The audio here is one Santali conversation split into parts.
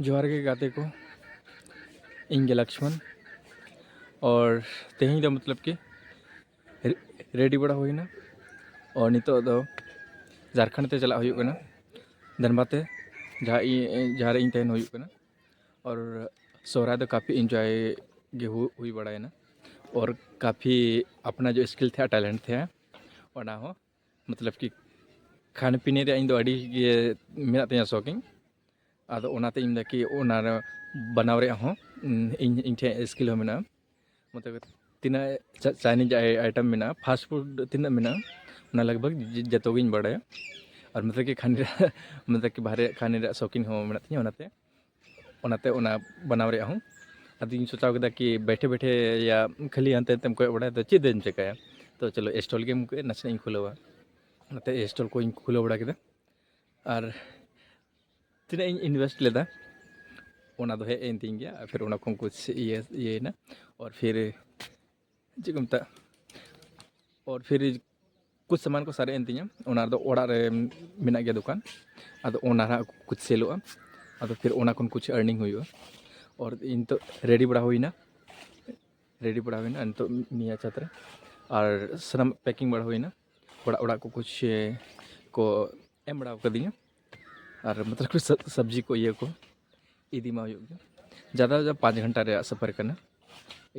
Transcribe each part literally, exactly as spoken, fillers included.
ᱡᱚᱦᱟᱨ ᱜᱮ ᱜᱟᱛᱮ ᱠᱚ, ᱤᱧ ᱜᱮ ᱞᱚᱠᱥᱢᱚᱱ᱾ ᱟᱨ ᱛᱮᱦᱮᱧ ᱫᱚ ᱢᱚᱛᱞᱚᱵ ᱠᱤ ᱨᱮ-, ᱨᱮᱰᱤ ᱵᱟᱲᱟ ᱦᱩᱭᱱᱟ᱾ ᱟᱨ ᱱᱤᱛᱚᱜ ᱫᱚ ᱡᱷᱟᱲᱠᱷᱚᱸᱰ ᱛᱮ ᱪᱟᱞᱟᱜ ᱦᱩᱭᱩᱜ ᱠᱟᱱᱟ, ᱫᱷᱟᱱᱵᱟᱫᱽ ᱛᱮ, ᱡᱟᱦᱟᱸ ᱤᱧ, ᱡᱟᱦᱟᱸ ᱨᱮ ᱤᱧ ᱛᱟᱦᱮᱱ ᱦᱩᱭᱩᱜ ᱠᱟᱱᱟ᱾ ᱟᱨ ᱥᱚᱦᱨᱟᱭ ᱫᱚ ᱠᱟᱯᱷᱤ ᱤᱱᱡᱚᱭ ᱜᱮ ᱦᱩ-, ᱦᱩᱭ ᱵᱟᱲᱟᱭᱮᱱᱟ᱾ ᱟᱨ ᱠᱟᱯᱷᱤ ᱟᱯᱱᱟ ᱡᱚ ᱥᱠᱤᱞ ᱛᱷᱮ, ᱴᱮᱞᱮᱱᱴ ᱛᱷᱮ, ᱚᱱᱟ ᱦᱚᱸ ᱢᱚᱛᱞᱚᱵ ᱠᱤ ᱠᱷᱟᱱ ᱯᱤᱱᱮ ᱨᱮᱭᱟᱜ ᱤᱧ ᱫᱚ ᱟᱹᱰᱤ ᱜᱮ ᱢᱮᱱᱟᱜ ᱛᱤᱧᱟᱹ ᱥᱚᱠᱤᱧ᱾ ᱟᱫᱚ ᱚᱱᱟᱛᱮ ᱤᱧ ᱫᱚ ᱠᱤ ᱚᱱᱟ ᱨᱮ ᱵᱟᱱᱟᱣ ᱨᱮᱭᱟᱜ ᱦᱚᱸ, ᱩᱸ, ᱤᱧ, ᱤᱧ ᱴᱷᱮᱱ ᱥᱠᱤᱞ ᱦᱚᱸ ᱢᱮᱱᱟᱜᱼᱟ᱾ ᱢᱚᱛᱞᱚᱵ ᱛᱤᱱᱟᱹᱜ ᱪᱟ-, ᱪᱟᱭᱱᱤᱡᱽ ᱟᱭ-, ᱟᱭᱴᱮᱢ ᱢᱮᱱᱟᱜᱼᱟ, ᱯᱷᱟᱥᱴ ᱯᱷᱩᱰ ᱛᱤᱱᱟᱹᱜ ᱢᱮᱱᱟᱜᱼᱟ, ᱚᱱᱟ ᱞᱟᱜᱽ ᱵᱷᱟᱜᱽ ᱡ-, ᱡᱚᱛᱚ ᱜᱤᱧ ᱵᱟᱲᱟᱭᱟ᱾ ᱟᱨ ᱢᱚᱛᱞᱚᱵ ᱠᱤ ᱠᱷᱟᱱ ᱨᱮᱭᱟᱜ, ᱢᱚᱛᱞᱚᱵ ᱠᱤ ᱵᱟᱦᱨᱮ ᱠᱷᱟᱱ ᱨᱮᱭᱟᱜ ᱥᱚᱠᱤᱱ ᱦᱚᱸ ᱢᱮᱱᱟᱜ ᱛᱤᱧᱟᱹ, ᱚᱱᱟᱛᱮ, ᱚᱱᱟᱛᱮ ᱚᱱᱟ ᱵᱟᱱᱟᱣ ᱨᱮᱭᱟᱜ ᱦᱚᱸ᱾ ᱟᱫᱚᱧ ᱥᱚᱪᱟᱣ ᱠᱮᱫᱟ ᱠᱤ ᱵᱮᱴᱷᱮ ᱵᱮᱴᱷᱮ ᱭᱟ ᱠᱷᱟᱹᱞᱤ ᱦᱟᱱᱛᱮ ᱱᱟᱛᱮᱢ ᱠᱚᱭᱚᱜ ᱵᱟᱲᱟᱭᱟ, ᱛᱚ ᱪᱮᱫ ᱮᱢ ᱪᱮᱠᱟᱭᱟ? ᱛᱚ ᱪᱚᱞᱚ ᱥᱴᱚᱞ ᱜᱮᱢ ᱱᱟᱥᱮᱱᱟᱜ ᱤᱧ ᱠᱷᱩᱞᱟᱹᱣᱟ᱾ ᱚᱱᱟᱛᱮ ᱥᱴᱚᱞ ᱠᱚᱧ ᱠᱷᱩᱞᱟᱹᱣ ᱵᱟᱲᱟ ᱠᱮᱫᱟ᱾ ᱟᱨ ᱛᱤᱱᱟᱹᱜ ᱤᱧ ᱤᱱᱵᱷᱮᱥᱴ ᱞᱮᱫᱟ, ᱚᱱᱟ ᱫᱚ ᱦᱮᱡ ᱮᱱ ᱛᱤᱧ ᱜᱮᱭᱟ᱾ ᱟᱨ ᱯᱷᱤᱨ ᱚᱱᱟ ᱠᱷᱚᱱ ᱠᱩᱪ ᱤᱭᱟᱹ, ᱤᱭᱟᱹᱭᱮᱱᱟ᱾ ᱟᱨ ᱯᱷᱤᱨ ᱪᱮᱫ ᱠᱚ ᱢᱮᱛᱟᱜᱼᱟ, ᱟᱨ ᱯᱷᱤᱨ ᱠᱩᱪ ᱥᱟᱢᱟᱱ ᱠᱚ ᱥᱟᱨᱮᱡ ᱮᱱ ᱛᱤᱧᱟᱹ, ᱚᱱᱟ ᱨᱮᱫᱚ ᱚᱲᱟᱜ ᱨᱮ ᱢᱮᱱᱟᱜ ᱜᱮᱭᱟ ᱫᱚᱠᱟᱱ᱾ ᱟᱫᱚ ᱚᱱᱟ ᱨᱮᱦᱟᱸᱜ ᱠᱩᱪ ᱥᱮᱞᱚᱜᱼᱟ, ᱟᱫᱚ ᱯᱷᱤᱨ ᱚᱱᱟ ᱠᱷᱚᱱ ᱠᱩᱪ ᱟᱨᱱᱤᱝ ᱦᱩᱭᱩᱜᱼᱟ᱾ ᱟᱨ ᱤᱧ ᱛᱚ ᱨᱮᱰᱤ ᱵᱟᱲᱟ ᱦᱩᱭᱱᱟ, ᱨᱮᱰᱤ ᱵᱟᱲᱟ ᱦᱩᱭᱱᱟ ᱱᱤᱛᱚᱜ ᱱᱤᱭᱟᱹ ᱪᱷᱟᱛ ᱨᱮ᱾ ᱟᱨ ᱥᱟᱱᱟᱢ ᱯᱮᱠᱤᱝ ᱵᱟᱲᱟ ᱦᱩᱭᱱᱟ, ᱚᱲᱟᱜ, ᱚᱲᱟᱜ ᱠᱚ ᱠᱩᱪ ᱠᱚ ᱮᱢ ᱵᱟᱲᱟ ᱠᱟᱫᱤᱧᱟ᱾ ᱟᱨ ᱢᱚᱛᱞᱚᱵ ᱠᱤ ᱥᱟ-, ᱥᱚᱵᱽᱡᱤ ᱠᱚ, ᱤᱭᱟᱹ ᱠᱚ ᱤᱫᱤ ᱢᱟ ᱦᱩᱭᱩᱜ ᱜᱮ᱾ ᱡᱟᱫᱟ ᱡᱟ ᱯᱟᱸᱪ ᱜᱷᱚᱱᱴᱟ ᱨᱮᱭᱟᱜ ᱥᱟᱯᱷᱟᱨ ᱠᱟᱱᱟ,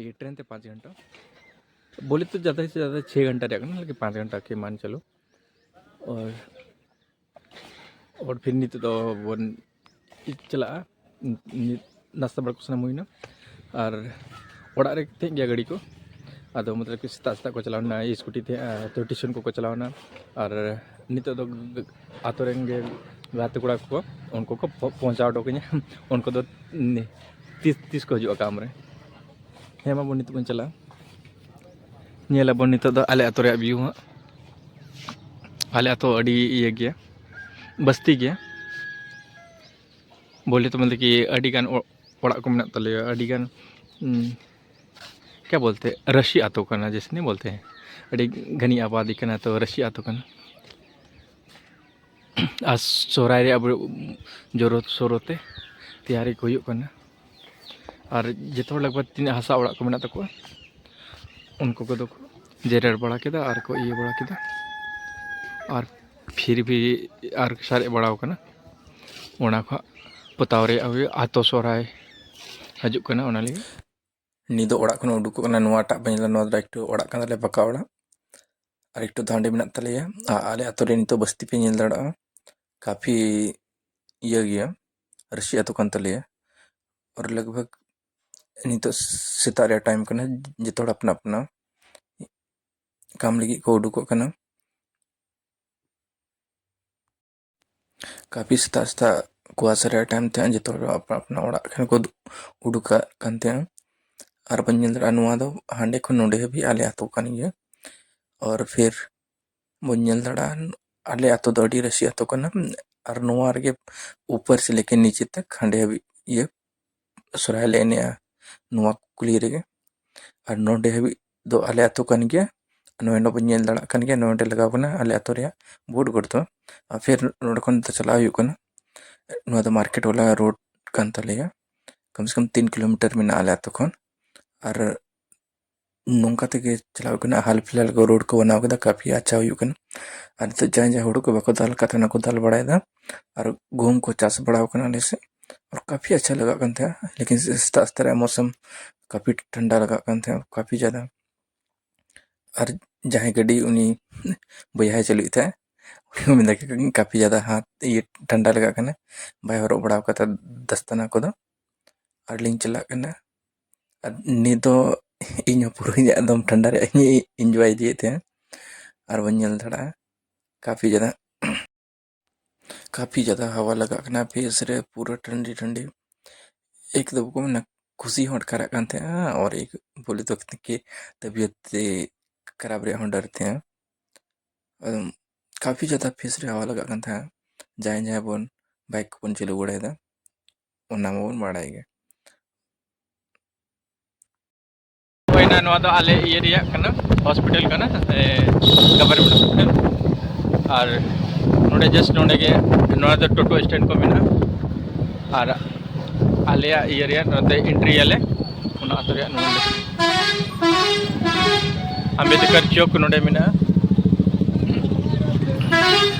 ᱤᱭᱟᱹ ᱴᱨᱮᱱ ᱛᱮ ᱯᱟᱸᱪ ᱜᱷᱚᱱᱴᱟ, ᱵᱚᱞᱮ ᱛᱚ ᱡᱟᱫᱟ ᱥᱮ ᱡᱟᱫᱟ ᱪᱷᱮ ᱜᱷᱚᱱᱴᱟ ᱨᱮᱭᱟᱜ ᱠᱟᱱᱟ, ᱞᱮᱠᱤᱱ ᱯᱟᱸᱪ ᱜᱷᱚᱱᱴᱟ ᱠᱮ ᱢᱟᱱ ᱪᱚᱞᱚ᱾ ᱟᱨ, ᱟᱨ ᱯᱷᱤᱨ ᱱᱤᱛᱚᱜ ᱫᱚ ᱵᱚᱱ ᱪᱟᱞᱟᱜᱼᱟ, ᱱᱤᱛ ᱱᱟᱥᱛᱟ ᱵᱟᱲᱟ ᱠᱚ ᱥᱟᱱᱟᱢ ᱦᱩᱭᱱᱟ᱾ ᱟᱨ ᱚᱲᱟᱜ ᱨᱮ ᱛᱟᱦᱮᱸ ᱜᱮᱭᱟ ᱜᱟᱹᱰᱤ ᱠᱚ, ᱟᱫᱚ ᱢᱚᱛᱞᱚᱵ ᱠᱤ ᱥᱮᱛᱟᱜ ᱥᱮᱛᱟᱜ ᱠᱚ ᱪᱟᱞᱟᱣᱱᱟ ᱥᱠᱩᱴᱤ ᱛᱮ, ᱟᱨ ᱛᱚ ᱴᱤᱭᱩᱥᱚᱱ ᱠᱚᱠᱚ ᱪᱟᱞᱟᱣᱱᱟ᱾ ᱟᱨ ᱱᱤᱛᱚᱜ ᱫᱚ ᱜ-, ᱜ-, ᱟᱛᱳ ᱨᱮᱱ ᱜᱮ ᱜᱟᱛᱮ ᱠᱚᱲᱟ ᱠᱚ, ᱩᱱᱠᱩ ᱠᱚ ᱯᱚ-, ᱯᱚᱦᱚᱸᱪᱟᱣ ᱦᱚᱴᱚ ᱠᱟᱹᱧᱟ᱾ ᱩᱱᱠᱩ ᱫᱚ ᱱᱤ-, ᱛᱤᱥ, ᱛᱤᱥ ᱠᱚ ᱦᱤᱡᱩᱜᱼᱟ ᱠᱟᱢ ᱨᱮ᱾ ᱦᱮᱸ, ᱢᱟ ᱵᱚᱱ ᱱᱤᱛᱚᱜ ᱵᱚᱱ ᱪᱟᱞᱟᱜᱼᱟ᱾ ᱧᱮᱞ ᱟᱵᱚᱱ ᱱᱤᱛᱚᱜ ᱫᱚ ᱟᱞᱮ ᱟᱛᱳ ᱨᱮᱭᱟᱜ ᱵᱷᱤᱭᱩ ᱦᱟᱸᱜ᱾ ᱟᱞᱮ ᱟᱛᱳ ᱟᱹᱰᱤ ᱤᱭᱟᱹ ᱜᱮᱭᱟ, ᱵᱟᱥᱛᱤ ᱜᱮᱭᱟ᱾ ᱵᱚᱞᱮ ᱛᱚ ᱢᱚᱛᱞᱚᱵ ᱠᱤ ᱟᱹᱰᱤ ᱜᱟᱱ ᱚ-, ᱚᱲᱟᱜ ᱠᱚ ᱢᱮᱱᱟᱜ ᱛᱟᱞᱮᱭᱟ, ᱟᱹᱰᱤ ᱜᱟᱱ, ᱩᱸ, ᱠᱭᱟ ᱵᱚᱞᱛᱮ, ᱨᱟᱹᱥᱤ ᱟᱛᱳ ᱠᱟᱱᱟ, ᱡᱮᱥᱮ ᱱᱤ ᱵᱚᱞᱛᱮ ᱦᱮᱸ, ᱟᱹᱰᱤ ᱜᱷᱟᱱᱤ ᱟᱵᱟᱫᱤ ᱠᱟᱱᱟ, ᱛᱚ ᱨᱟᱹᱥᱤ ᱟᱛᱳ ᱠᱟᱱᱟ᱾ ᱟᱨ ᱥᱚᱦᱨᱟᱭ ᱨᱮ ᱟᱵᱚ ᱡᱳᱨᱳ ᱥᱳᱨᱳ ᱛᱮ ᱛᱮᱭᱟᱨᱤ ᱠᱚ ᱦᱩᱭᱩᱜ ᱠᱟᱱᱟ᱾ ᱟᱨ ᱡᱚᱛᱚ ᱦᱚᱲ ᱞᱟᱜᱽ ᱵᱷᱟᱜᱽ ᱛᱤᱱᱟᱹᱜ ᱦᱟᱥᱟ ᱚᱲᱟᱜ ᱠᱚ ᱢᱮᱱᱟᱜ ᱛᱟᱠᱚᱣᱟ, ᱩᱱᱠᱩ ᱠᱚᱫᱚ ᱠᱚ ᱡᱮᱨᱮᱲ ᱵᱟᱲᱟ ᱠᱮᱫᱟ ᱟᱨ ᱠᱚ ᱤᱭᱟᱹ ᱵᱟᱲᱟ ᱠᱮᱫᱟ᱾ ᱟᱨ ᱯᱷᱤᱨ ᱵᱷᱤ ᱟᱨ ᱥᱟᱨᱮᱡ ᱵᱟᱲᱟᱣ ᱠᱟᱱᱟ, ᱚᱱᱟ ᱠᱚ ᱦᱟᱸᱜ ᱯᱚᱛᱟᱣ ᱨᱮᱭᱟᱜ ᱦᱩᱭᱩᱜᱼᱟ᱾ ᱟᱛᱳ ᱥᱚᱦᱨᱟᱭ ᱦᱤᱡᱩᱜ ᱠᱟᱱᱟ, ᱚᱱᱟ ᱞᱟᱹᱜᱤᱫ᱾ ᱱᱤᱛ ᱫᱚ ᱚᱲᱟᱜ ᱠᱷᱚᱱ ᱩᱰᱩᱠᱚᱜ ᱠᱟᱱᱟ, ᱱᱚᱣᱟᱴᱟᱜ ᱯᱮ ᱧᱮᱞᱟ, ᱱᱚᱣᱟ ᱫᱚ ᱮᱠᱴᱩ ᱚᱲᱟᱜ ᱠᱟᱱ ᱛᱟᱞᱮᱭᱟ, ᱯᱟᱠᱟ ᱚᱲᱟᱜ᱾ ᱟᱨ ᱮᱠᱴᱩ ᱫᱷᱟᱸᱰᱮ ᱢᱮᱱᱟᱜ ᱛᱟᱞᱮᱭᱟ᱾ ᱟᱨ ᱟᱞᱮ ᱟᱛᱳ ᱨᱮ ᱱᱤᱛᱚᱜ ᱵᱟᱥᱛᱤ ᱯᱮ ᱧᱮᱞ ᱫᱟᱲᱮᱭᱟᱜᱼᱟ, ᱠᱟᱯᱷᱤ ᱤᱭᱟᱹ ᱜᱮᱭᱟ, ᱨᱟᱹᱥᱤ ᱟᱛᱳ ᱠᱟᱱ ᱛᱟᱞᱮᱭᱟ᱾ ᱟᱨ ᱞᱟᱜᱽ ᱵᱷᱟᱜᱽ ᱱᱤᱛᱚᱜ ᱥᱮᱛᱟᱜ ᱨᱮᱭᱟᱜ ᱴᱟᱭᱤᱢ ᱠᱟᱱᱟ, ᱡᱚᱛᱚ ᱦᱚᱲ ᱟᱯᱱᱟ ᱟᱯᱱᱟ ᱠᱟᱢ ᱞᱟᱹᱜᱤᱫ ᱠᱚ ᱩᱰᱩᱠᱚᱜ ᱠᱟᱱᱟ᱾ ᱠᱟᱯᱷᱤ ᱥᱮᱛᱟᱜ ᱥᱮᱛᱟᱜ ᱠᱩᱣᱟᱥᱟ ᱨᱮᱭᱟᱜ ᱴᱟᱭᱤᱢ ᱛᱟᱦᱮᱸᱜᱼᱟ, ᱡᱚᱛᱚ ᱦᱚᱲ ᱟᱯᱱᱟ ᱟᱯᱱᱟ ᱚᱲᱟᱜ ᱠᱷᱚᱱ ᱠᱚ ᱩᱰᱩᱠᱟᱜ ᱠᱟᱱ ᱛᱟᱦᱮᱸᱜᱼᱟ᱾ ᱟᱨ ᱵᱚᱱ ᱧᱮᱞ ᱫᱟᱲᱮᱭᱟᱜᱼᱟ, ᱱᱚᱣᱟ ᱫᱚ ᱦᱟᱸᱰᱮ ᱠᱷᱚᱱ ᱱᱚᱰᱮ ᱦᱟᱹᱵᱤᱡ ᱟᱞᱮ ᱟᱛᱳ ᱠᱟᱱ ᱜᱮᱭᱟ᱾ ᱟᱨ ᱯᱷᱤᱨ ᱵᱚᱱ ᱧᱮᱞ ᱫᱟᱲᱮᱭᱟᱜᱼᱟ, ᱟᱞᱮ ᱟᱛᱳ ᱫᱚ ᱟᱹᱰᱤ ᱨᱟᱹᱥᱤ ᱟᱛᱳ ᱠᱟᱱᱟ᱾ ᱟᱨ ᱱᱚᱣᱟ ᱨᱮᱜᱮ ᱩᱯᱚᱨ ᱥᱮ ᱞᱮᱠᱮ ᱱᱤᱪᱮ ᱛᱟᱠ ᱦᱟᱸᱰᱮ ᱦᱟᱹᱵᱤᱡ ᱤᱭᱟᱹ ᱥᱚᱨᱦᱟᱭ ᱞᱮ ᱮᱱᱮᱡᱼᱟ ᱱᱚᱣᱟ ᱠᱩᱞᱦᱤ ᱨᱮᱜᱮ᱾ ᱟᱨ ᱱᱚᱰᱮ ᱦᱟᱹᱵᱤᱡ ᱫᱚ ᱟᱞᱮ ᱟᱛᱳ ᱠᱟᱱ ᱜᱮᱭᱟ᱾ ᱱᱚᱜᱼᱚᱭ ᱱᱚᱰᱮ ᱵᱚᱱ ᱧᱮᱞ ᱫᱟᱲᱮᱭᱟᱜ ᱠᱟᱱ ᱜᱮᱭᱟ, ᱱᱚᱰᱮ ᱞᱟᱜᱟᱣ ᱠᱟᱱᱟ ᱟᱞᱮ ᱟᱛᱳ ᱨᱮᱭᱟᱜ ᱵᱳᱨᱰ ᱜᱚᱲ ᱫᱚ᱾ ᱟᱨ ᱯᱷᱤᱨ ᱱᱚᱰᱮ ᱠᱷᱚᱱ ᱫᱚ ᱪᱟᱞᱟᱣ ᱦᱩᱭᱩᱜ ᱠᱟᱱᱟ, ᱱᱚᱣᱟ ᱫᱚ ᱢᱟᱨᱠᱮᱴ ᱵᱟᱞᱟ ᱨᱳᱰ ᱠᱟᱱ ᱛᱟᱞᱮᱭᱟ, ᱠᱚᱢ ᱥᱮ ᱠᱚᱢ ᱛᱤᱱ ᱠᱤᱞᱳᱢᱤᱴᱟᱨ ᱢᱮᱱᱟᱜᱼᱟ ᱟᱞᱮ ᱟᱛᱳ ᱠᱷᱚᱱ᱾ ᱟᱨ ᱱᱚᱝᱠᱟ ᱛᱮᱜᱮ ᱪᱟᱞᱟᱣ ᱠᱟᱱᱟ᱾ ᱦᱟᱞ ᱯᱷᱤᱞᱦᱟᱞ ᱠᱚ ᱨᱳᱰ ᱠᱚ ᱵᱮᱱᱟᱣ ᱠᱮᱫᱟ, ᱠᱟᱯᱷᱤ ᱟᱪᱪᱷᱟ ᱦᱩᱭᱩᱜ ᱠᱟᱱᱟ᱾ ᱟᱨ ᱱᱤᱛᱚᱜ ᱡᱟᱦᱟᱸᱭ ᱡᱟᱦᱟᱸᱭ ᱦᱩᱲᱩ ᱠᱚ ᱵᱟᱠᱚ ᱫᱟᱞ ᱟᱠᱟᱫ ᱛᱟᱦᱮᱸ, ᱚᱱᱟ ᱠᱚ ᱫᱟᱞ ᱵᱟᱲᱟᱭᱮᱫᱟ᱾ ᱟᱨ ᱜᱩᱦᱩᱢ ᱠᱚ ᱪᱟᱥ ᱵᱟᱲᱟᱣ ᱠᱟᱱᱟ ᱟᱞᱮ ᱥᱮᱫ, ᱟᱨ ᱠᱟᱯᱷᱤ ᱟᱪᱪᱷᱟ ᱞᱟᱜᱟᱜ ᱠᱟᱱ ᱛᱟᱦᱮᱸᱜᱼᱟ᱾ ᱞᱮᱠᱤᱱ ᱥᱮᱛᱟᱜ ᱥᱮᱛᱟᱜ ᱨᱮᱭᱟᱜ ᱢᱳᱥᱚᱢ ᱠᱟᱯᱷᱤ ᱴᱷᱟᱱᱰᱟ ᱞᱟᱜᱟᱜ ᱠᱟᱱ ᱛᱟᱦᱮᱸᱜᱼᱟ, ᱠᱟᱯᱷᱤ ᱡᱟᱫᱟ᱾ ᱟᱨ ᱡᱟᱦᱟᱸᱭ ᱜᱟᱹᱰᱤ ᱩᱱᱤ ᱵᱚᱭᱦᱟᱭ ᱪᱟᱹᱞᱩᱭᱮᱫ ᱛᱟᱦᱮᱸᱜ, ᱩᱱᱤ ᱦᱚᱸ ᱢᱮᱱᱫᱟ ᱠᱤ ᱠᱟᱯᱷᱤ ᱡᱟᱫᱟ ᱦᱟᱛ ᱤᱭᱟᱹ ᱴᱷᱟᱱᱰᱟ ᱞᱟᱜᱟᱜ ᱠᱟᱱᱟ, ᱵᱟᱭ ᱦᱚᱨᱚᱜ ᱵᱟᱲᱟᱣ ᱠᱟᱫᱟ ᱫᱟᱥᱛᱟᱱᱟ ᱠᱚᱫᱚ᱾ ᱟᱨ ᱞᱤᱧ ᱪᱟᱞᱟᱜ ᱠᱟᱱᱟ᱾ ᱟᱨ ᱱᱤᱛ ᱫᱚ ᱤᱧ ᱦᱚᱸ ᱯᱩᱨᱟᱹ ᱤᱧᱟᱹᱜ ᱮᱠᱫᱚᱢ ᱴᱷᱟᱱᱰᱟ ᱨᱮᱭᱟᱜ ᱤᱧ ᱤᱱᱡᱚᱭ ᱤᱫᱤᱭᱮᱫ ᱛᱟᱦᱮᱸᱜ᱾ ᱟᱨ ᱵᱚᱱ ᱧᱮᱞ ᱫᱟᱲᱮᱭᱟᱜᱼᱟ ᱠᱟᱯᱷᱤ ᱡᱟᱫᱟ, ᱠᱟᱯᱷᱤ ᱡᱟᱫᱟ ᱦᱟᱣᱟ ᱞᱟᱜᱟᱜ ᱠᱟᱱᱟ ᱯᱷᱮᱥ ᱨᱮ, ᱯᱩᱨᱟᱹ ᱴᱷᱟᱱᱰᱤ ᱴᱷᱟᱱᱰᱤ᱾ ᱮᱠ ᱫᱚ ᱵᱟᱠᱚ ᱢᱮᱱᱟ, ᱠᱷᱩᱥᱤ ᱦᱚᱸ ᱟᱴᱠᱟᱨᱟᱜ ᱠᱟᱱ ᱛᱟᱦᱮᱸᱜᱼᱟ, ᱟᱨ ᱮᱠ ᱵᱚᱞᱮ ᱛᱚ ᱠᱤ ᱛᱟᱵᱤᱭᱚᱛ ᱠᱷᱟᱨᱟᱯ ᱨᱮᱭᱟᱜ ᱦᱚᱸ ᱰᱟᱨ ᱛᱟᱦᱮᱸᱜᱼᱟ᱾ ᱟᱫᱚ ᱠᱟᱯᱷᱤ ᱡᱟᱫᱟ ᱯᱷᱮᱥ ᱨᱮ ᱦᱟᱣᱟ ᱞᱟᱜᱟᱜ ᱠᱟᱱ ᱛᱟᱦᱮᱸᱜᱼᱟ᱾ ᱡᱟᱦᱟᱸᱭ ᱡᱟᱦᱟᱸᱭ ᱵᱚᱱ ᱵᱟᱭᱤᱠ ᱠᱚᱵᱚᱱ ᱪᱟᱹᱞᱩ ᱵᱟᱲᱟᱭᱮᱫᱟ, ᱚᱱᱟ ᱢᱟᱵᱚᱱ ᱵᱟᱲᱟᱭ ᱜᱮ᱾ ᱦᱩᱭᱱᱟ, ᱱᱚᱣᱟ ᱫᱚ ᱟᱞᱮ ᱤᱭᱟᱹ ᱨᱮᱭᱟᱜ ᱠᱟᱱᱟ, ᱦᱚᱥᱯᱤᱴᱟᱞ ᱠᱟᱱᱟ, ᱮ, ᱜᱚᱵᱷᱚᱨᱱᱢᱮᱱᱴ ᱦᱚᱥᱯᱤᱴᱟᱞ᱾ ᱟᱨ ᱱᱚᱰᱮ ᱡᱟᱥᱴ ᱱᱚᱰᱮ ᱜᱮ ᱱᱚᱣᱟ ᱫᱚ ᱴᱳᱴᱳ ᱥᱴᱮᱱᱰ ᱠᱚ ᱢᱮᱱᱟᱜᱼᱟ᱾ ᱟᱨ ᱟᱞᱮᱭᱟᱜ ᱤᱭᱟᱹ ᱨᱮᱭᱟᱜ ᱱᱚᱛᱮ entry ᱟᱞᱮ, ᱚᱱᱟ ᱟᱹᱛᱩ ᱨᱮᱭᱟᱜ ᱱᱚᱰᱮ ᱟᱢᱵᱮᱫᱠᱟᱨ ᱪᱚᱠ ᱱᱚᱰᱮ ᱢᱮᱱᱟᱜᱼᱟ᱾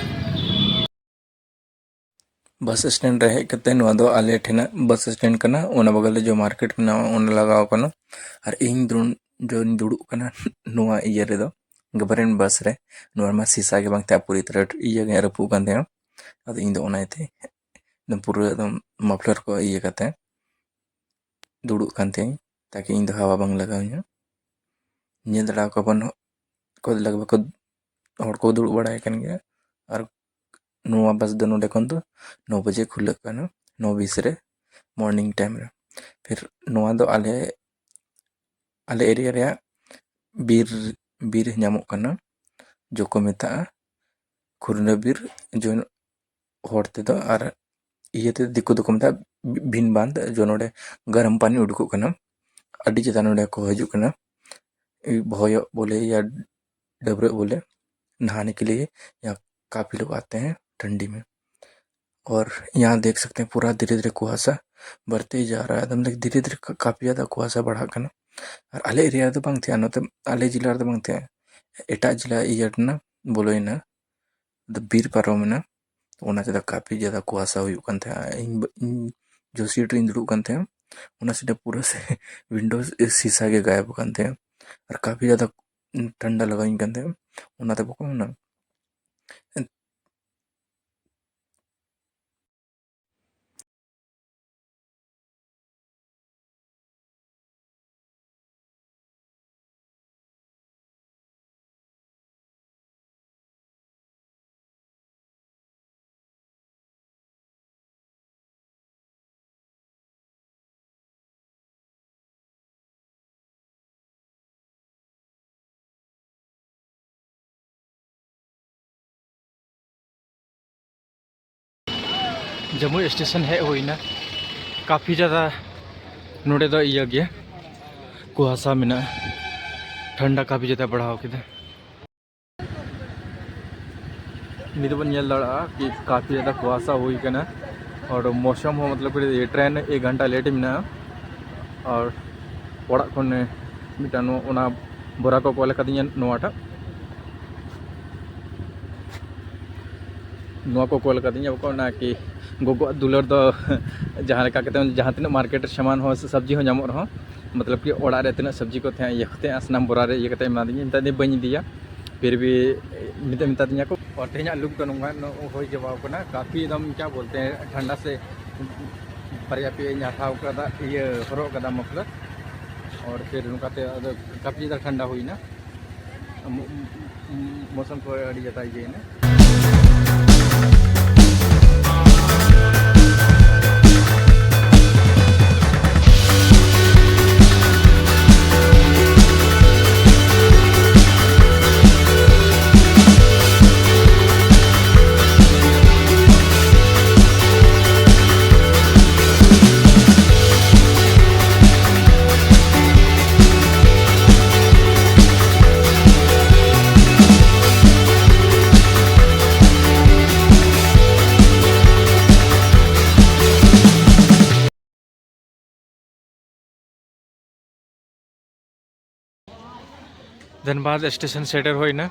ᱵᱟᱥ ᱥᱴᱮᱱᱰ ᱨᱮ ᱦᱮᱡ ᱠᱟᱛᱮ, ᱱᱚᱣᱟ ᱫᱚ ᱟᱞᱮ ᱴᱷᱮᱱᱟᱜ ᱵᱟᱥ ᱥᱴᱮᱱᱰ ᱠᱟᱱᱟ, ᱚᱱᱟ ᱵᱟᱜᱟᱞ ᱨᱮ ᱡᱚ ᱢᱟᱨᱠᱮᱴ ᱢᱮᱱᱟᱜᱼᱟ, ᱚᱸᱰᱮ ᱞᱟᱜᱟᱣ ᱠᱟᱱᱟ᱾ ᱟᱨ ᱤᱧ ᱫᱩᱲᱩᱵ, ᱡᱚᱧ ᱫᱩᱲᱩᱵ ᱠᱟᱱᱟ ᱱᱚᱣᱟ ᱤᱭᱟᱹ ᱨᱮᱫᱚ, ᱜᱚᱵᱷᱚᱨᱱᱢᱮᱱᱴ ᱵᱟᱥ ᱨᱮ᱾ ᱱᱚᱣᱟ ᱢᱟ ᱥᱤᱥᱟ ᱜᱮ ᱵᱟᱝ ᱛᱟᱦᱮᱸ, ᱯᱩᱨᱟᱹ ᱛᱚᱨᱟ ᱤᱭᱟᱹ ᱜᱮ ᱨᱟᱹᱯᱩᱫ ᱠᱟᱱ ᱛᱟᱦᱮᱸᱜᱼᱟ᱾ ᱟᱫᱚ ᱤᱧ ᱫᱚ ᱚᱱᱟ ᱤᱭᱟᱹᱛᱮ ᱮᱠᱫᱚᱢ ᱯᱩᱨᱟᱹ ᱮᱠᱫᱚᱢ ᱢᱟᱯᱞᱟᱨ ᱠᱚ ᱤᱭᱟᱹ ᱠᱟᱛᱮ ᱫᱩᱲᱩᱵ ᱠᱟᱱ ᱛᱤᱧ, ᱛᱟᱠᱤ ᱤᱧ ᱫᱚ ᱦᱟᱣᱟ ᱵᱟᱝ ᱞᱟᱜᱟᱣᱤᱧᱟ᱾ ᱧᱮᱞ ᱫᱟᱲᱮ ᱟᱠᱚ ᱵᱚᱱ, ᱠᱚ ᱞᱟᱜᱽ ᱵᱷᱟᱜᱽ ᱠᱚ ᱦᱚᱲ ᱠᱚ ᱫᱩᱲᱩᱵ ᱵᱟᱲᱟᱭ ᱠᱟᱱ ᱜᱮᱭᱟ᱾ ᱟᱨ ᱱᱚᱣᱟ ᱵᱟᱥ ᱫᱚ ᱱᱚᱰᱮ ᱠᱷᱚᱱ ᱫᱚ ᱱᱚ ᱵᱟᱡᱮ ᱠᱷᱩᱞᱟᱹᱜ ᱠᱟᱱᱟ, ᱱᱚ ᱵᱤᱥ ᱨᱮ, ᱢᱚᱨᱱᱤᱝ ᱴᱟᱭᱤᱢ ᱨᱮ᱾ ᱯᱷᱤᱨ ᱱᱚᱣᱟ ᱫᱚ ᱟᱞᱮ, ᱟᱞᱮ ᱮᱨᱤᱭᱟ ᱨᱮᱭᱟᱜ ᱵᱤᱨ, ᱵᱤᱨ ᱧᱟᱢᱚᱜ ᱠᱟᱱᱟ, ᱡᱚ ᱠᱚ ᱢᱮᱛᱟᱜᱼᱟ ᱠᱷᱩᱨᱱᱟᱹ ᱵᱤᱨ, ᱡᱚ ᱦᱚᱲ ᱛᱮᱫᱚ, ᱟᱨ ᱤᱭᱟᱹ ᱛᱮ ᱫᱤᱠᱩ ᱫᱚᱠᱚ ᱢᱮᱛᱟᱜᱼᱟ ᱵᱷᱤ-, ᱵᱷᱤᱱ ᱵᱟᱸᱫᱷ, ᱡᱚ ᱱᱚᱰᱮ ᱜᱚᱨᱚᱢ ᱯᱟᱱᱤ ᱩᱰᱩᱠᱚᱜ ᱠᱟᱱᱟ, ᱟᱹᱰᱤ ᱡᱟᱫᱟ ᱱᱚᱰᱮ ᱠᱚ ᱦᱤᱡᱩᱜ ᱠᱟᱱᱟ ᱵᱷᱚᱭᱚᱜ ᱵᱚᱞᱮ ᱭᱟ ᱰᱟᱹᱵᱽᱨᱟᱹᱜ ᱵᱚᱞᱮ, ᱱᱟᱦᱟᱱᱮ ᱠᱮ ᱞᱤᱭᱮ ᱭᱟ काफी लोग आते हैं ठंडी में। और यहाँ देख सकते हैं पूरा धीरे धीरे कुहासा बढ़ते ही जा रहा है, मतलब धीरे धीरे का-, काफ़ी ज़्यादा कुहासा बढ़ा करना। और ᱟᱞᱮ ᱮᱨᱤᱭᱟ ᱨᱮᱫᱚ ᱵᱟᱝ ᱛᱟᱦᱮᱸᱜᱼᱟ, ᱱᱚᱛᱮ ᱟᱞᱮ ᱡᱮᱞᱟ ᱨᱮᱫᱚ ᱵᱟᱝ ᱛᱟᱦᱮᱸᱜᱼᱟ, ᱮᱴᱟᱜ ᱡᱮᱞᱟ ᱤᱭᱟᱹ ᱨᱮᱱᱟᱜ ᱵᱚᱞᱚᱭᱮᱱᱟ, ᱟᱫᱚ ᱵᱤᱨ ᱯᱟᱨᱚᱢᱮᱱᱟ, ᱚᱱᱟ ᱛᱮᱫᱚ ᱠᱟᱯᱷᱤ ᱡᱟᱫᱟ ᱠᱩᱣᱟᱥᱟ ᱦᱩᱭᱩᱜ ᱠᱟᱱ ᱛᱟᱦᱮᱸᱜᱼᱟ᱾ ᱤᱧ ᱵᱟ-, ᱤᱧ ᱡᱚ ᱥᱤᱴ ᱨᱤᱧ ᱫᱩᱲᱩᱵ ᱠᱟᱱ ᱛᱟᱦᱮᱸᱜᱼᱟ, ᱚᱱᱟ ᱥᱤᱴ ᱨᱮ ᱯᱩᱨᱟᱹ ᱥᱮ ᱣᱤᱱᱰᱳ ᱥᱤᱥᱟ ᱜᱮ ᱜᱟᱭᱮᱵ ᱟᱠᱟᱱ ᱛᱟᱦᱮᱸᱜᱼᱟ, ᱟᱨ ᱠᱟᱯᱷᱤ ᱡᱟᱫᱟ ᱴᱷᱟᱱᱰᱟ ᱞᱟᱜᱟᱣᱤᱧ ᱠᱟᱱ ᱛᱟᱦᱮᱸᱜᱼᱟ, ᱚᱱᱟᱛᱮ ᱵᱟᱠᱚ ᱢᱮᱱᱟ᱾ ᱡᱟᱹᱢᱩᱭ ᱥᱴᱮᱥᱚᱱ ᱦᱮᱡ ᱦᱩᱭᱱᱟ᱾ ᱠᱟᱯᱷᱤ ᱡᱟᱫᱟ ᱱᱚᱰᱮ ᱫᱚ ᱤᱭᱟᱹ ᱜᱮᱭᱟ, ᱠᱩᱦᱟᱥᱟ ᱢᱮᱱᱟᱜᱼᱟ, ᱴᱷᱟᱱᱰᱟ ᱠᱟᱯᱷᱤ ᱡᱟᱫᱟ ᱵᱟᱲᱦᱟᱣ ᱠᱮᱫᱟ᱾ ᱱᱤᱛ ᱵᱚᱱ ᱧᱮᱞ ᱫᱟᱲᱮᱭᱟᱜᱼᱟ ᱠᱤ ᱠᱟᱯᱷᱤ ᱡᱟᱫᱟ ᱠᱩᱦᱟᱥᱟ ᱦᱩᱭ ᱠᱟᱱᱟ᱾ ᱟᱨ ᱢᱳᱥᱚᱢ ᱦᱚᱸ ᱢᱚᱛᱞᱚᱵ ᱠᱤ ᱴᱨᱮᱱ ᱮᱠ ᱜᱷᱚᱱᱴᱟ ᱞᱮᱴ ᱢᱮᱱᱟᱜᱼᱟ᱾ ᱟᱨ ᱚᱲᱟᱜ ᱠᱷᱚᱱ ᱢᱤᱫᱴᱟᱝ ᱱᱚ-, ᱚᱱᱟ ᱵᱳᱨᱟ ᱠᱚ ᱠᱚᱞ ᱟᱠᱟᱫᱤᱧᱟ, ᱱᱚᱣᱟᱴᱟᱜ, ᱱᱚᱣᱟ ᱠᱚ ᱠᱚᱞ ᱟᱠᱟᱫᱤᱧᱟ᱾ ᱵᱟᱠᱚ ᱚᱱᱟ ᱠᱤ ᱜᱚᱜᱚᱣᱟᱜ ᱫᱩᱞᱟᱹᱲ ᱫᱚ ᱡᱟᱦᱟᱸ ᱞᱮᱠᱟ ᱠᱟᱛᱮ ᱡᱟᱦᱟᱸ ᱛᱤᱱᱟᱹᱜ ᱢᱟᱨᱠᱮᱴ ᱨᱮ ᱥᱟᱢᱟᱱ ᱦᱚᱸ ᱥᱮ ᱥᱚᱵᱽᱡᱤ ᱦᱚᱸ ᱧᱟᱢᱚᱜ ᱨᱮᱦᱚᱸ, ᱢᱚᱛᱞᱚᱵ ᱠᱤ ᱚᱲᱟᱜ ᱨᱮ ᱛᱤᱱᱟᱹᱜ ᱥᱚᱵᱽᱡᱤ ᱠᱚ ᱛᱟᱦᱮᱸ, ᱤᱭᱟᱹ ᱠᱚ ᱛᱟᱦᱮᱸ, ᱥᱟᱱᱟᱢ ᱵᱳᱨᱟ ᱨᱮ ᱤᱭᱟᱹ ᱠᱟᱛᱮ ᱮᱢᱟᱫᱤᱧᱟ᱾ ᱢᱮᱛᱟᱫᱤᱧ ᱵᱟᱹᱧ ᱤᱫᱤᱭᱟ, ᱯᱷᱤᱨ ᱵᱷᱤ ᱢᱮᱛᱟ-, ᱢᱮᱛᱟᱫᱤᱧᱟ ᱠᱚ᱾ ᱟᱨ ᱛᱮᱦᱮᱧᱟᱜ ᱞᱩᱠ ᱫᱚ ᱱᱚᱝᱠᱟ ᱱᱚ-, ᱦᱩᱭ ᱪᱟᱵᱟᱣ ᱠᱟᱱᱟ᱾ ᱠᱟᱯᱷᱤ ᱮᱠᱫᱚᱢ ᱠᱭᱟ ᱵᱚᱞᱛᱮ ᱦᱮᱸ ᱴᱷᱟᱱᱰᱟ ᱥᱮ ᱵᱟᱨᱭᱟ ᱯᱮᱭᱟᱧ ᱦᱟᱛᱟᱣ ᱠᱟᱫᱟ, ᱤᱭᱟᱹ ᱦᱚᱨᱚᱜ ᱠᱟᱫᱟ ᱢᱟᱯᱞᱟᱨ᱾ ᱟᱨ ᱯᱷᱤᱨ ᱱᱚᱝᱠᱟᱛᱮ ᱟᱫᱚ ᱠᱟᱯᱷᱤ ᱡᱟᱫᱟ ᱴᱷᱟᱱᱰᱟ ᱦᱩᱭᱱᱟ᱾ ᱢᱚ-, ᱢᱚ-, ᱢᱚᱥᱚᱢ ᱠᱚ ᱟᱹᱰᱤ ᱡᱟᱫᱟ ᱤᱭᱟᱹᱭᱮᱱᱟ᱾ ᱫᱷᱟᱱᱵᱟᱫᱽ ᱥᱴᱮᱥᱚᱱ ᱥᱮᱴᱮᱨ ᱦᱩᱭᱱᱟ᱾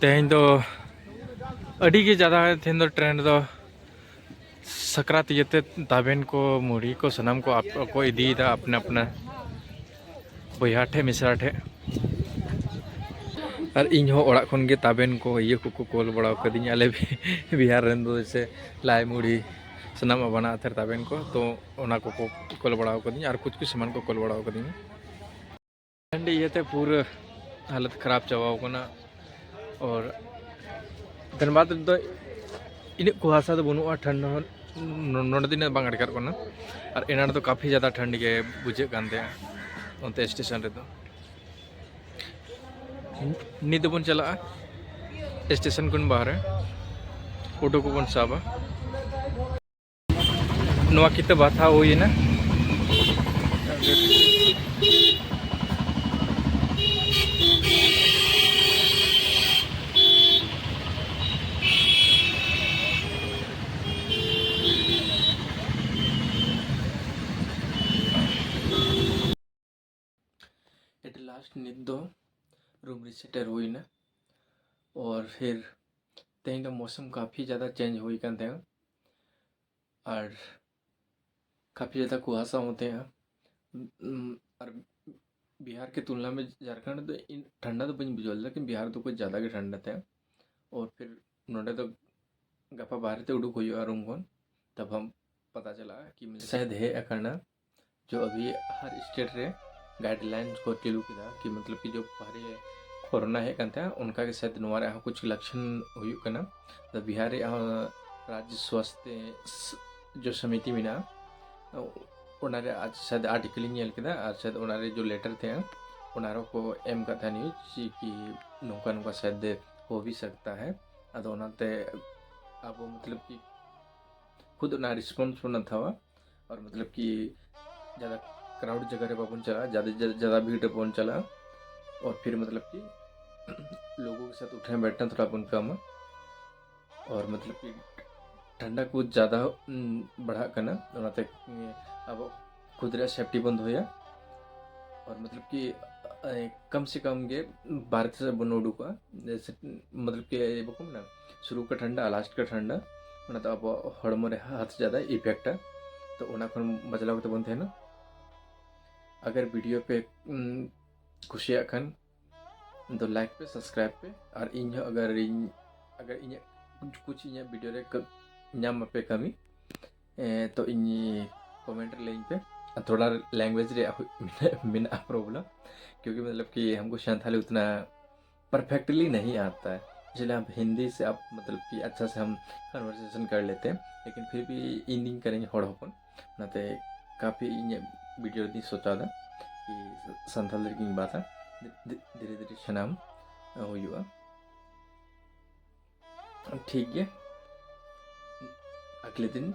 ᱛᱮᱦᱮᱧ ᱫᱚ ᱟᱹᱰᱤ ᱜᱮ ᱡᱟᱫᱟ, ᱛᱮᱦᱮᱧ ᱫᱚ ᱴᱨᱮᱱ ᱨᱮᱫᱚ ᱥᱟᱠᱨᱟᱛ ᱤᱭᱟᱹᱛᱮ ᱛᱟᱵᱮᱱ ᱠᱚ, ᱢᱩᱲᱤ ᱠᱚ, ᱥᱟᱱᱟᱢ ᱠᱚ ᱟᱯ-, ᱠᱚ ᱤᱫᱤᱭᱮᱫᱟ ᱟᱯᱱᱟ ᱟᱯᱱᱟ ᱵᱚᱭᱦᱟ ᱴᱷᱮᱡ, ᱢᱤᱥᱨᱟ ᱴᱷᱮᱡ᱾ ᱟᱨ ᱤᱧ ᱦᱚᱸ ᱚᱲᱟᱜ ᱠᱷᱚᱱ ᱜᱮ ᱛᱟᱵᱮᱱ ᱠᱚ, ᱤᱭᱟᱹ ᱠᱚᱠᱚ ᱠᱚᱞ ᱵᱟᱲᱟ ᱠᱟᱹᱫᱤᱧᱟ᱾ ᱟᱞᱮ ᱵᱤᱦᱟᱨ ᱨᱮᱱ ᱫᱚ ᱡᱮᱭᱥᱮ ᱞᱟᱭ, ᱢᱩᱲᱤ, ᱥᱟᱱᱟᱢᱟᱜ ᱵᱟᱱᱟ ᱟᱛᱮᱨ ᱛᱟᱵᱮᱱ ᱠᱚ, ᱛᱚ ᱚᱱᱟ ᱠᱚᱠᱚ ᱠᱚᱞ ᱵᱟᱲᱟ ᱠᱟᱹᱫᱤᱧᱟ ᱟᱨ ᱠᱩᱪ ᱠᱩᱪ ᱥᱟᱢᱟᱱ ᱠᱚ ᱠᱚᱞ ᱵᱟᱲᱟ ᱠᱟᱹᱫᱤᱧᱟ᱾ ᱴᱷᱟᱱᱰᱤ ᱤᱭᱟᱹᱛᱮ ᱯᱩᱨᱟᱹ ᱦᱟᱞᱚᱛ ᱠᱷᱟᱨᱟᱯ ᱪᱟᱵᱟᱣ ᱠᱟᱱᱟ᱾ ᱟᱨ ᱫᱷᱟᱱᱵᱟᱫᱽ ᱨᱮᱫᱚ ᱤᱱᱟᱹᱜ ᱠᱩᱦᱟᱥᱟ ᱫᱚ ᱵᱟᱹᱱᱩᱜᱼᱟ, ᱴᱷᱟᱱᱰᱟ ᱦᱚᱸ ᱱᱚ-, ᱱᱚᱰᱮ ᱫᱚ ᱤᱱᱟᱹᱜ ᱵᱟᱝ ᱟᱴᱠᱟᱨᱚᱜ ᱠᱟᱱᱟ᱾ ᱟᱨ ᱮᱱᱟᱱ ᱨᱮᱫᱚ ᱠᱟᱯᱷᱤ ᱡᱟᱫᱟ ᱴᱷᱟᱱᱰ ᱜᱮ ᱵᱩᱡᱷᱟᱹᱜ ᱠᱟᱱ ᱛᱟᱦᱮᱸᱜᱼᱟ ᱚᱱᱛᱮ ᱥᱴᱮᱥᱚᱱ ᱨᱮᱫᱚ᱾ ᱱᱤᱛ ᱫᱚᱵᱚᱱ ᱪᱟᱞᱟᱜᱼᱟ ᱥᱴᱮᱥᱚᱱ ᱠᱷᱚᱱ ᱵᱟᱦᱨᱮ, ᱚᱴᱳ ᱠᱚᱵᱚᱱ ᱥᱟᱵᱟ᱾ ᱱᱚᱣᱟ ᱠᱤᱛᱟᱹᱵ ᱦᱟᱛᱟᱣ ᱦᱩᱭᱮᱱᱟ᱾ ᱱᱤᱛ ᱫᱚ ᱨᱩᱢ ᱨᱮ ᱥᱮᱴᱮᱨ ᱦᱩᱭᱱᱟ᱾ ᱟᱨ ᱯᱷᱤᱨ ᱛᱮᱦᱮᱧ ᱫᱚ ᱢᱳᱥᱚᱢ ᱠᱟᱯᱷᱤ ᱡᱟᱫᱟ ᱪᱮᱧᱡᱽ ᱦᱩᱭ ᱠᱟᱱ ᱛᱟᱦᱮᱸᱱᱟ᱾ ᱟᱨ ᱠᱟᱯᱷᱤ ᱡᱟᱫᱟ ᱠᱩᱦᱟᱥᱟ ᱦᱚᱸ ᱛᱟᱦᱮᱸᱱᱟ᱾ ᱩᱢ, ᱟᱨ ᱵᱤᱦᱟᱨ ᱠᱮ ᱛᱩᱞᱱᱟ ᱢᱮ ᱡᱷᱟᱨᱠᱷᱚᱸᱰ ᱫᱚ ᱤᱱ ᱴᱷᱟᱱᱰᱟ ᱫᱚ ᱵᱟᱹᱧ ᱵᱩᱡᱷᱟᱹᱣ ᱞᱮᱫᱟ, ᱞᱮᱠᱤᱱ ᱵᱤᱦᱟᱨ ᱫᱚ ᱠᱩᱪ ᱡᱟᱫᱟ ᱜᱮ ᱴᱷᱟᱱᱰᱟ ᱛᱟᱦᱮᱸᱱᱟ᱾ ᱟᱨ ᱯᱷᱤᱨ ᱱᱚᱰᱮ ᱫᱚ ᱜᱟᱯᱟ ᱵᱟᱦᱨᱮ ᱛᱮ ᱩᱰᱩᱠ ᱦᱩᱭᱩᱜᱼᱟ ᱨᱩᱢ ᱠᱷᱚᱱ, ᱛᱟᱵ ᱦᱟᱢ ᱯᱟᱛᱟ ᱪᱟᱞᱟᱜᱼᱟ ᱠᱤ ᱢᱤᱞ ᱥᱟᱭᱟᱫ ᱦᱮᱡ ᱟᱠᱟᱱᱟ, ᱡᱚ ᱟᱵᱷᱤ ᱦᱟᱨ ᱥᱴᱮᱴ ᱨᱮ ᱜᱟᱭᱤᱰᱞᱟᱭᱤᱱᱥ ᱠᱚ ᱪᱟᱹᱞᱩ ᱠᱮᱫᱟ ᱠᱤ ᱢᱚᱛᱞᱚᱵ ᱠᱤ ᱡᱚ ᱯᱟᱦᱨᱮ ᱠᱳᱨᱳᱱᱟ ᱦᱮᱡ ᱠᱟᱱ ᱛᱟᱦᱮᱸᱫ, ᱚᱱᱠᱟ ᱜᱮ ᱥᱟᱭᱟᱫ ᱱᱚᱣᱟ ᱨᱮᱭᱟᱜ ᱦᱚᱸ ᱠᱩᱪ ᱞᱚᱠᱠᱷᱚᱱ ᱦᱩᱭᱩᱜ ᱠᱟᱱᱟ᱾ ᱛᱚ ᱵᱤᱦᱟᱨ ᱨᱮᱭᱟᱜ ᱦᱚᱸ ᱨᱟᱡᱽᱡᱚ ᱥᱣᱟᱥᱛᱷ ᱡᱚ ᱥᱚᱢᱤᱛᱤ ᱢᱮᱱᱟᱜᱼᱟ, ᱚᱱᱟ ᱨᱮ ᱟᱡ ᱥᱟᱭᱟᱫ ᱟᱨᱴᱤᱠᱮᱞ ᱤᱧ ᱧᱮᱞ ᱠᱮᱫᱟ ᱟᱨ ᱥᱟᱭᱟᱫ ᱚᱱᱟ ᱨᱮ ᱡᱚ ᱞᱮᱴᱟᱨ ᱛᱟᱦᱮᱸᱜᱼᱟ, ᱚᱱᱟ ᱨᱮᱦᱚᱸ ᱠᱚ ᱮᱢ ᱠᱟᱫ ᱛᱟᱦᱮᱸ ᱱᱤᱭᱩᱡᱽ ᱠᱤ ᱱᱚᱝᱠᱟ ᱱᱚᱝᱠᱟ ᱥᱟᱭᱟᱫ ᱦᱳ ᱵᱷᱤ ᱥᱟᱠᱛᱟ ᱦᱮ᱾ ᱟᱫᱚ ᱚᱱᱟᱛᱮ ᱟᱵᱚ ᱢᱚᱛᱞᱚᱵ ᱠᱤ ᱠᱷᱩᱫ ᱚᱱᱟ ᱨᱮᱥᱯᱚᱱᱥ ᱵᱚᱱ ᱦᱟᱛᱟᱣᱟ ᱟᱨ ᱢᱚᱛᱞᱚᱵ ᱠᱤ ᱡᱟᱫᱟ ᱠᱨᱟᱣᱩᱰ ᱡᱟᱭᱜᱟ ᱨᱮ ᱵᱟᱵᱚᱱ ᱪᱟᱞᱟᱜᱼᱟ, ᱡᱟᱫᱟ ᱡᱟᱫᱟ ᱵᱷᱤᱲ ᱨᱮ ᱵᱟᱵᱚᱱ ᱪᱟᱞᱟᱜᱼᱟ᱾ ᱟᱨ ᱯᱷᱤᱨ ᱢᱚᱛᱞᱚᱵ ᱠᱤ ᱞᱳᱜᱳ ᱠᱮ ᱥᱟᱛᱷ ᱩᱴᱷᱱᱟ ᱵᱮᱴᱷᱱᱟ ᱛᱷᱚᱲᱟ ᱵᱚᱱ ᱠᱟᱢᱟ᱾ ᱟᱨ ᱢᱚᱛᱞᱚᱵ ᱠᱤ ᱴᱷᱟᱱᱰᱟ ᱠᱚ ᱡᱟᱫᱟ ᱩᱢ, ᱵᱟᱲᱦᱟᱜ ᱠᱟᱱᱟ, ᱚᱱᱟᱛᱮ ᱩᱢ, ᱟᱵᱚ ᱠᱷᱩᱫ ᱨᱮᱭᱟᱜ ᱥᱮᱯᱴᱤ ᱵᱚᱱ ᱫᱚᱦᱚᱭᱟ᱾ ᱟᱨ ᱢᱚᱛᱞᱚᱵ ᱠᱤ ᱮ, ᱠᱚᱢ ᱥᱮ ᱠᱚᱢ ᱜᱮ ᱵᱟᱨᱦᱮ ᱥᱮᱫ ᱵᱚᱱ ᱩᱰᱩᱠᱚᱜᱼᱟ, ᱡᱮᱥᱮ ᱢᱚᱛᱞᱚᱵ ᱠᱤ ᱵᱟᱠᱚ ᱢᱮᱱᱟ ᱥᱩᱨᱩ ᱠᱟ ᱴᱷᱟᱱᱰᱟ ᱟᱨ ᱞᱟᱥᱴ ᱠᱟ ᱴᱷᱟᱱᱰᱟ, ᱚᱱᱟ ᱫᱚ ᱟᱵᱚᱣᱟᱜ ᱦᱚᱲᱢᱚ ᱨᱮ ᱦᱟᱛ ᱡᱟᱫᱟ ᱤᱯᱷᱮᱠᱴᱟ᱾ ᱛᱚ ᱚᱱᱟ ᱠᱷᱚᱱ ᱵᱟᱪᱞᱟᱣ ᱠᱟᱛᱮ ᱵᱚᱱ ᱛᱟᱦᱮᱱᱟ᱾ ᱟᱜᱟᱨ ᱵᱷᱤᱰᱤᱭᱳ ᱯᱮ ᱩᱢ, ᱠᱩᱥᱤᱭᱟᱜ ᱠᱷᱟᱱ ᱫᱚ ᱞᱟᱭᱤᱠ ᱯᱮ, ᱥᱟᱵᱥᱠᱨᱟᱭᱤᱵ ᱯᱮ, ᱟᱨ ᱤᱧ ᱦᱚᱸ ᱟᱜᱟᱨ ᱤᱧ ᱟᱜᱟᱨ ᱤᱧᱟᱹᱜ ᱠᱩᱪ ᱠᱩᱪ ᱤᱧᱟᱹᱜ ᱵᱷᱤᱰᱤᱭᱳ ᱨᱮ ᱠᱟᱹ- ᱧᱟᱢ ᱟᱯᱮ ᱠᱟᱹᱢᱤ, ᱮ, ᱛᱚ ᱤᱧ ᱠᱚᱢᱮᱱᱴ ᱨᱮ ᱞᱟᱹᱭᱟᱹᱧ ᱯᱮ᱾ ᱟᱨ ᱛᱷᱚᱲᱟ ᱞᱮᱝᱜᱩᱭᱮᱡᱽ ᱨᱮᱭᱟᱜ ᱦᱩᱭ- ᱢᱮᱱᱟᱜᱼᱟ ᱯᱨᱚᱵᱞᱮᱢ, ᱠᱤᱭᱩᱠᱤ ᱢᱚᱛᱞᱚᱵ ᱠᱤ ᱦᱟᱢᱠᱳ ᱥᱟᱱᱛᱷᱟᱞᱤ ᱩᱛᱱᱟ ᱯᱟᱨᱯᱷᱮᱠᱴᱞᱤ ᱱᱟᱦᱤ ᱟᱛᱟ ᱦᱮ, ᱤᱥᱞᱤᱭᱮ ᱦᱟᱢ ᱦᱤᱱᱫᱤ ᱥᱮ ᱟᱯ ᱢᱚᱛᱞᱚᱵ ᱠᱤ ᱟᱪᱪᱷᱟ ᱥᱮ ᱦᱟᱢ ᱠᱚᱱᱣᱟᱨᱥᱮᱥᱚᱱ ᱠᱟᱨ ᱞᱮᱛᱮ ᱦᱮ, ᱞᱮᱠᱤᱱ ᱯᱷᱤᱨ ᱵᱷᱤ ᱤᱧ ᱫᱩᱧ ᱠᱟᱱᱟᱧ ᱦᱚᱲ ᱦᱚᱯᱚᱱ, ᱚᱱᱟᱛᱮ ᱠᱟᱯᱷᱤ ᱤᱧᱟᱹᱜ ᱵᱷᱤᱰᱤᱭᱳ ᱨᱮᱫᱚᱧ ᱥᱚᱪᱟᱣᱫᱟ ᱠᱤ ᱥᱟᱱᱛᱷᱟᱞᱤ ᱨᱮᱜᱤᱧ ᱵᱟᱛᱟ᱾ ᱫᱷᱤ- ᱫᱷᱤ- ᱫᱷᱤᱨᱮ ᱫᱷᱤᱨᱮ ᱥᱟᱱᱟᱢ ᱦᱩᱭᱩᱜᱼᱟ᱾ ᱴᱷᱤᱠ ᱜᱮ, ᱟᱜᱞᱮ ᱫᱤᱱ